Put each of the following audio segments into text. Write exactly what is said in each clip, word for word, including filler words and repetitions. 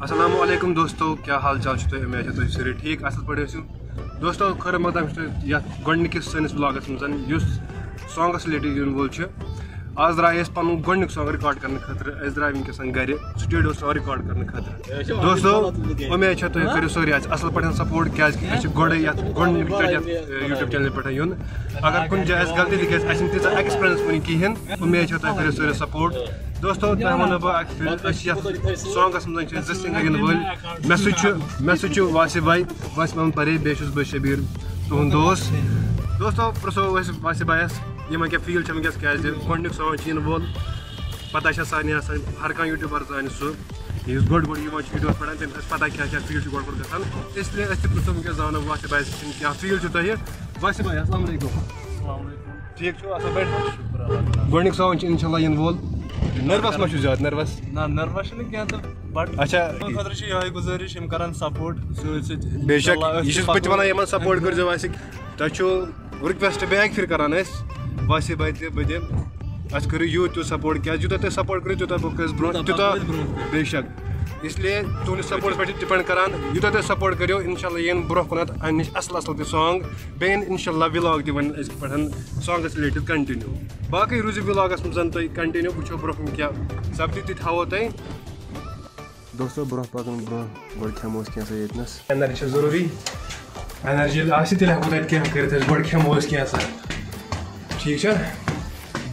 السلام علیکم دوستو، کیٛاہ حال چال چھُ تۄہہِ؟ امید چھےٚ تُہۍ سٲری ٹھیٖک، اَصٕل پٲٹھۍ ٲسِو۔ دوستو، خٲر مقدم چھُ تۄہہِ یَتھ گۄڈٕنِکِس سٲنِس vlogس منٛز، یُس songس related یُن وول چھُ۔ آز درٛاے أسۍ پَنُن گۄڈٕنیُک song record کرنہٕ خٲطرٕ۔ أسۍ درٛاے وٕنکیٚس گرِ studio song record کرنہٕ خٲطرٕ۔ دوستو، امید چھےٚ تُہۍ کٔرِو سٲری اَسہِ اَصٕل پٲٹھۍ support، کیٛازِ کہِ أسۍ چھِ گۄڈَے یَتھ گۄڈٕنِکِس پٮ۪ٹھ یَتھ YouTube channel پٮ۪ٹھ یُن۔ اگر کُنہِ جایہِ آسہِ غلطی، تِکیٛازِ اَسہِ چھِنہٕ تیٖژاہ experience وٕنہِ کِہیٖنۍ، امید چھےٚ تۄہہِ کٔرِو سٲری support۔ دوستو، تۄہہِ وَنو بہٕ اَکھ چیٖز، أسۍ چھِ یَتھ songس منٛز چھِ أسۍ زٕ singer یِنہٕ وٲلۍ۔ مےٚ سۭتۍ چھُ، مےٚ سۭتۍ چھُ واصف بھائی، واصف احمد پرے، بیٚیہِ چھُس بہٕ شبیٖر، تُہُنٛد دوست۔ دوستو، پرٛژھو أسۍ واصف بھایَس، یِمَن کیٛاہ feel چھِ وٕنکیٚس، کیٛازِ گۄڈٕنیُک song چھُ یِنہٕ وول۔ پَتہ چھےٚ سارنٕے آسان، ہر کانٛہہ YouTuber زانہِ سُہ، یُس گۄڈٕ گۄڈٕ یِوان چھُ videoس پٮ۪ٹھ، تٔمِس آسہِ پَتہ کیٛاہ کیٛاہ feel چھُ گۄڈٕ گۄڈٕ گژھان۔ اِسلیے أسۍ تہِ پرٛژھو وٕنکیٚس زانو واصف بھایَس نِش کیٛاہ feel چھُ تۄہہِ۔ واصف بھائی، السلام علیکم۔ السلام علیکم۔ ٹھیٖک چھُو، اَصٕل پٲٹھۍ؟ شُکر اللہ تعالیٰ۔ گۄڈٕنیُک song چھُ اِنشاء اللہ یِنہٕ وول۔ Nervous ما چھُو زیادٕ، nervous؟ نہ، nervous چھُنہٕ کینٛہہ تہٕ but اچھا۔ تِمن خٲطرٕ چھِ یِہوٚے گُزٲرِش، یِم کرن support سۭتۍ سۭتۍ۔ بے شک، اِنشاءاللہ أسۍ یہِ چھِ چھُس بہٕ تہِ پکان۔ وَنان، یِمن support کٔرۍزیو اَسہِ۔ تۄہہِ چھُو request back پھِرِ کران أسۍ، واصف بھائی تہِ بہٕ تہِ۔ اَسہِ کٔرِو یوٗت تیوٗت support، کیٛازِ یوٗتاہ تُہۍ support کٔرِو، تیوٗتاہ پَکو أسۍ برٛونٛہہ، تیوٗتاہ تیوٗتاہ۔ پَکو أسۍ برٛونٛہہ۔ بے شک۔ اِسلیے تُہٕنٛدِس supportس پٮ۪ٹھ چھِ depend کران، یوٗتاہ تُہۍ support کٔرِو، اِنشاءاللہ یِن برٛونٛہہ کُنَتھ اَمہِ نِش اَصٕل اَصٕل تہِ song۔ بیٚیہِ یِن اِنشاءاللہ vlog تہِ وۄنۍ أزکہِ پٮ۪ٹھ songس related continue۔ باقٕے روٗزِو vlogس منٛز تُہۍ continue، وٕچھو برٛونٛہہ کُن کیٛاہ سَپدِ، تہِ تھاوو تۄہہِ۔ دوستو، برٛونٛہہ پَکُن برٛونٛہہ، گۄڈٕ کھٮ۪مو أسۍ کینٛہہ سا ییٚتہِ نَس۔ Energy چھِ ضروٗری، energy ییٚلہِ آسہِ، تیٚلہِ ہٮ۪کو تَتہِ کینٛہہ کٔرِتھ أسۍ۔ گۄڈٕ کھٮ۪مو أسۍ کینٛہہ سا، ٹھیٖک چھا؟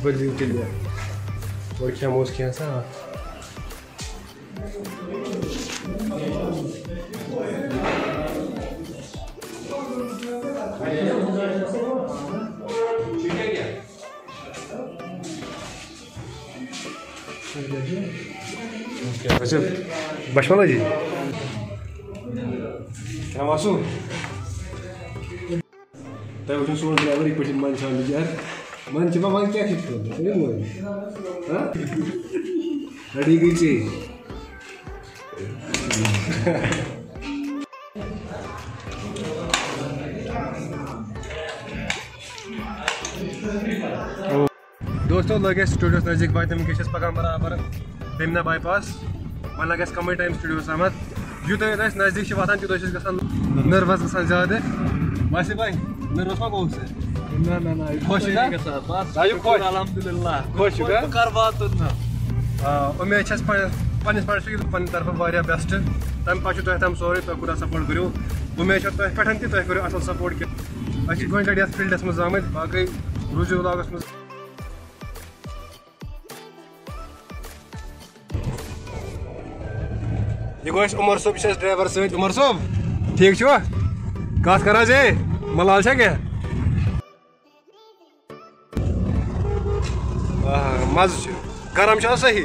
بٔلِو تیٚلہِ، گۄڈٕ کھٮ۪مو أسۍ کینٛہہ سا۔ بشمل جی، کیٛاہ واسو؟ تۄہہِ وٕچھِو سون driver یِتھ پٲٹھۍ منٛدچھان بِچار۔ منٛدچھ ما وۄنۍ کیٛاہ چھِ کھیوٚن؟ ژٕ کٔرِو وۄنۍ۔ ہہ؟ Ready گٔے ژے۔ دوستو، لٔگۍ أسۍ studioس نزدیٖک واتنہِ، وٕنکیٚس چھِ أسۍ پَکان برابر بیمنا bypass۔ وۄنۍ لَگہِ اَسہِ کَمٕے time studioس تامَتھ۔ یوٗتاہ یوٗتاہ أسۍ نزدیٖک چھِ واتان، تیوٗتاہ چھِ أسۍ گژھان nervous گژھان زیادٕ۔ واصف بھائی، nervous ما گوٚو ژٕ؟ نہ، نہ، نہ، یہِ خۄش چھُ چھُنہٕ نا؟ گژھان۔ بس، آ، یہِ شُکُر خۄش۔ الحمدللہ۔ خۄش چھُ وۄنۍ نا؟ بہٕ کَر واتُن نہ؟ آ، اُمید چھَس پنٛنِس، پنٛنِس پانَس چھُ یہِ پنٛنہِ طرفہٕ واریاہ best۔ تَمہِ پَتہٕ چھُ تۄہہِ تام سورُے، تۄہہِ کوٗتاہ support کٔرِو۔ اُمید چھےٚ تۄہہِ پٮ۪ٹھ تہِ تۄہہِ کٔرِو اَصٕل support کہِ أسۍ چھِ گۄڈٕ گۄڈٕ یَتھ fieldس منٛز آمٕتۍ، باقٕے روٗزِو vlogس منٛز۔ یہِ گوٚو اَسہِ عمر صٲب، یہِ چھُ اَسہِ driver سۭتۍ۔ عمر صٲب، ٹھیٖک چھُوا؟ کَتھ کَر حظ، ہے؟ ملال چھا کیٛاہ؟ آ، مَزٕ چھُ۔ گرم چھا صحیح؟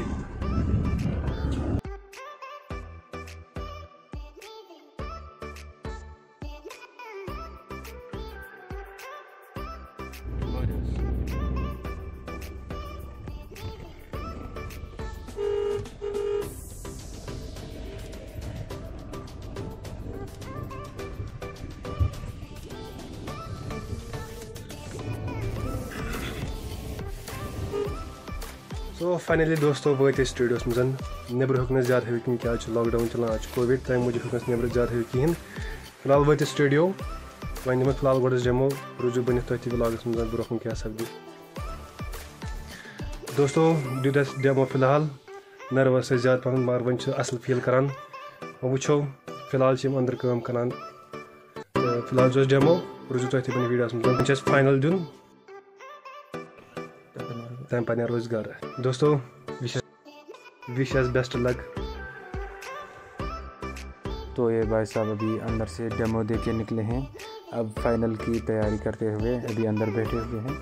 So finally دوستو، وٲتۍ أسۍ studioس منٛز۔ نیٚبرٕ ہیوٚک نہٕ زیادٕ ہیوٚک کِہیٖنۍ، کیٛازِ چھُ lockdown چلان، آز چھُ Covid، تَمہِ موٗجوٗب ہیوٚک نہٕ اَسہِ نیٚبرٕ زیادٕ ہیوٚک کِہیٖنۍ۔ فی الحال وٲتۍ أسۍ studio۔ وۄنۍ دِمو فی الحال گۄڈٕ أسۍ demo، روٗزِو بٔنِتھ تُہۍ تہِ vlogس منٛز، برٛونٛہہ کُن کیٛاہ سَپدِ۔ دوستو، دیُت اَسہِ demo فی الحال، nervous ٲسۍ زیادٕ پَہَن، مگر وۄنۍ چھِ اَصٕل feel کَران۔ وۄنۍ وٕچھو، فی الحال چھِ یِم أنٛدرٕ کٲم کَران۔ تہٕ فی الحال چھُ اَسہِ demo، روٗزِو تُہۍ تہِ بٔنِتھ videoس منٛز۔ وۄنۍ چھِ اَسہِ final دیُن، تَمہِ پَتہٕ نیرو أسۍ گَرٕ۔ دوستو، wish us best luck. तो ये भाई साहब अभी अंदर से डेमो दे के निकले हैं। अब फाइनल की तैयारी करते हुए अभी अंदर बैठे हुए हैं।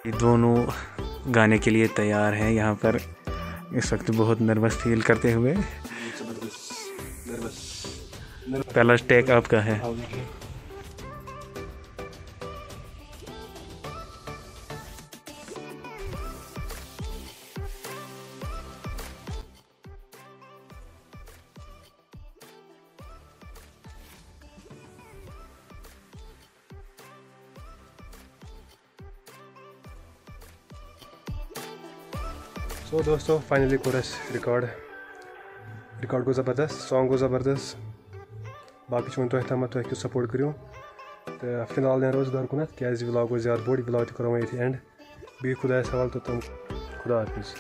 ये दोनों गाने के लिए तैयार हैं यहाँ पर, इस वक्त बहुत नर्वस फील करते हुए। पहला टेक आपका है। So دوستو، finally کوٚر اَسہِ record۔ ریکارڈ گوٚو زبردست، سانگ گوٚو زبردست۔ باقٕے چھِ وۄنۍ تۄہہِ تامَتھ، تُہۍ کیُتھ سپورٹ کٔرِو۔ تہٕ فی الحال نیرو أسۍ گَرٕ کُنَتھ، کیٛازِ وِلاگ گوٚو زیادٕ بوٚڑ، وِلاگ تہِ کَرو وۄنۍ ییٚتہِ اینڈ۔ بِہِو خۄدایَس حوالہٕ تہٕ تِم خۄدا حافِظ۔